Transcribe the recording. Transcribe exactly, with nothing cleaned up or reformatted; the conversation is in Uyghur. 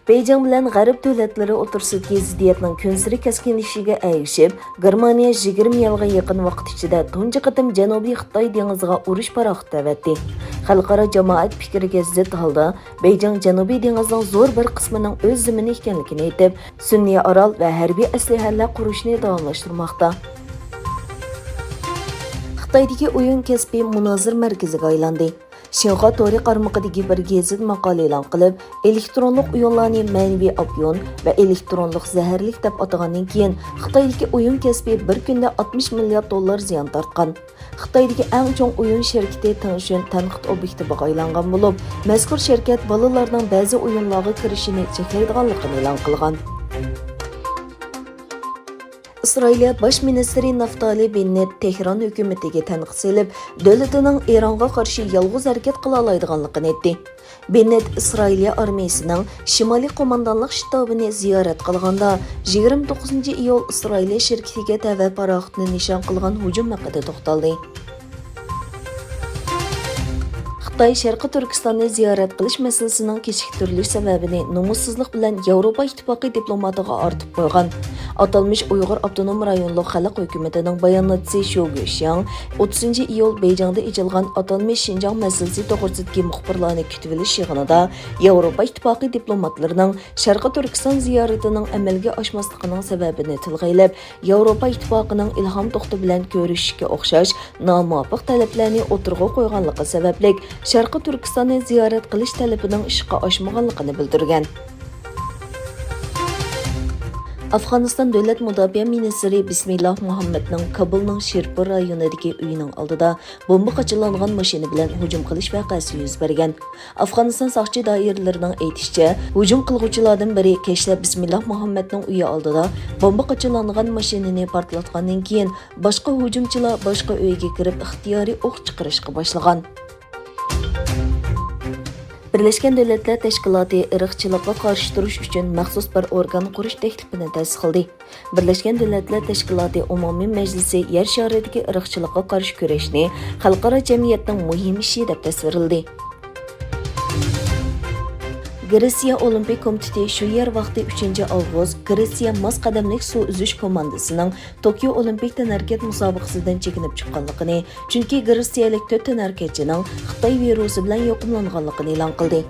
بېيجىڭ بىلەن غەرب دۆلەتلىرى ئوتتۇرىسىدىكى زىددىيەتنىڭ كۈنسېرى كەسكىنلىشىشىگە ئەگىشىپ، گېرمانىيە يىگىرمە يىلغا يېقىن ۋاقىت ئىچىدە تۇنجى قېتىم جەنۇبىي خىتاي دېڭىزىغا ئۇرۇش پاراخوتى ئەۋەتتى. خەلقئارا جامائەت پىكرىگە زىت ھالدا، بېيجىڭ جەنۇبىي دېڭىزنىڭ زور بىر قىسمىنىڭ ئۆز زېمىنى ئىكەنلىكىنى ئېيتىپ، سۈنئىي ئارال ۋە ھەربىي ئەسلىھەلەر قۇرۇشنى داۋاملاشتۇرماقتا. خىتايدىكى ئويۇن كەسپى مۇنازىرە مەركىزىگە ئايلاندى. شىنخۇا تورى قارمىقىدىكى بىر گېزىت ماقالە ئېلان قىلىپ، ئېلېكترونلۇق ئويۇنلارنى مەنىۋى ئاپيون ۋە ئېلېكترونلۇق زەھەرلىك دەپ ئاتىغاندىن كېيىن، خىتايدىكى ئويۇن كەسپى بىر كۈندە ئاتمىش مىليارد دوللار زىيان تارتقان. خىتايدىكى ئەڭ چوڭ ئويۇن شىركىتى تېڭشۈن تەنقىد ئوبيېكتىغا ئايلانغان بولۇپ، مەزكۇر شىركەت بالىلارنىڭ بەزى ئويۇنلارغا كىرىشىنى چەكلەيدىغانلىقىنى ئېلان قىلغان. ئىسرائىلىيە باش مىنىستىرى نافتالى بېننېت تېھران ھۆكۈمىتىگە تەنقىد سېلىپ، دۆلىتىنىڭ ئىرانغا قارشى يالغۇز ھەرىكەت قىلالايدىغانلىقىنى ئېيتتى. بېننېت ئىسرائىلىيە ئارمىيىسىنىڭ شىمالىي قوماندانلىق شتابىنى زىيارەت قىلغاندا، يىگىرمە توققۇزىنچى ئىيۇل ئىسرائىلىيە شىركىتىگە تەۋە پاراخوتنى نىشان قىلغان ھۇجۇم ھەققىدە توختالدى. خىتاي شەرقىي تۈركىستاننى زىيارەت قىلىش مەسىلىسىنىڭ كېچىكتۈرۈلۈش سەۋەبىنى نومۇسسىزلىق بىلەن ياۋروپا ئىتتىپاقى دىپلوماتىغا ئارتىپ قويغان. ئاتالمىش ئۇيغۇر ئاپتونوم رايونلۇق خەلق ھۆكۈمىتىنىڭ باياناتچىسى شو گۈشياڭ ئوتتۇزىنچى ئىيۇل بېيجىڭدا ئېچىلغان ئاتالمىش شىنجاڭ مەسىلىسى توغرىسىدىكى مۇخبىرلارنى كۈتۈۋېلىش يىغىنىدا ياۋروپا ئىتتىپاقى دىپلوماتلىرىنىڭ شەرقىي تۈركىستان زىيارىتىنىڭ ئەمەلگە ئاشماسلىقىنىڭ سەۋەبىنى تىلغا ئېلىپ، ياۋروپا ئىتتىپاقىنىڭ ئىلھام توختى بىلەن كۆرۈشۈشكە ئوخشاش نامۇۋاپىق تەلەپلەرنى ئوتتۇرىغا قويغانلىقى سەۋەبلىك، شەرقىي تۈركىستاننى زىيارەت قىلىش تەلىپىنىڭ ئىشقا ئاشمىغانلىقىنى بىلدۈرگەن. ئافغانىستان دۆلەت مۇداپىئە مىنىستىرى بىسمىللا مۇھەممەدنىڭ كابۇلنىڭ شىرپۇر رايونىدىكى ئۆيىنىڭ ئالدىدا بومبا قاچىلانغان ماشىنا بىلەن ھۇجۇم قىلىش ۋەقەسى يۈز بەرگەن. ئافغانىستان ساقچى دائىرىلىرىنىڭ ئېيتىشىچە، ھۇجۇم قىلغۇچىلاردىن بىرى كەچلەپ بىسمىللا مۇھەممەدنىڭ ئۆيى ئالدىدا بومبا قاچىلانغان ماشىنىنى پارتلاتقاندىن كېيىن، باشقا ھۇجۇمچىلار باشقا ئۆيگە كىرىپ، ئىختىيارىي ئوق چىقىرىشقا باشلىغان. بىرلەشكەن دۆلەتلەر تەشكىلاتى ئىرقچىلىققا قارشى تۇرۇش ئۈچۈن مەخسۇس بىر ئورگان قۇرۇش تەكلىپىنى تەستىقلىدى. بىرلەشكەن دۆلەتلەر تەشكىلاتى ئومۇمىي مەجلىسى يەر شارىدىكى ئىرقچىلىققا قارشى كۈرەشنى خەلقئارا جەمئىيەتنىڭ مۇھىم ئىشى دەپ تەسۋىرلىدى. گرېتسىيە ئولىمپىك كومىتېتى شۇ يەر ۋاقتى ئۈچىنچى ئاۋغۇست گرېتسىيە ماس قەدەملىك سۇ ئۈزۈش كوماندىسىنىڭ توكيو ئولىمپىك تەنھەرىكەت مۇسابىقىسىدىن چېكىنىپ چىققانلىقىنى، چۈنكى گرېتسىيەلىك تۆت تەنھەرىكەتچىنىڭ خىتاي ۋىرۇسى بىلەن يۇقۇملانغانلىقىنى ئېلان قىلدى.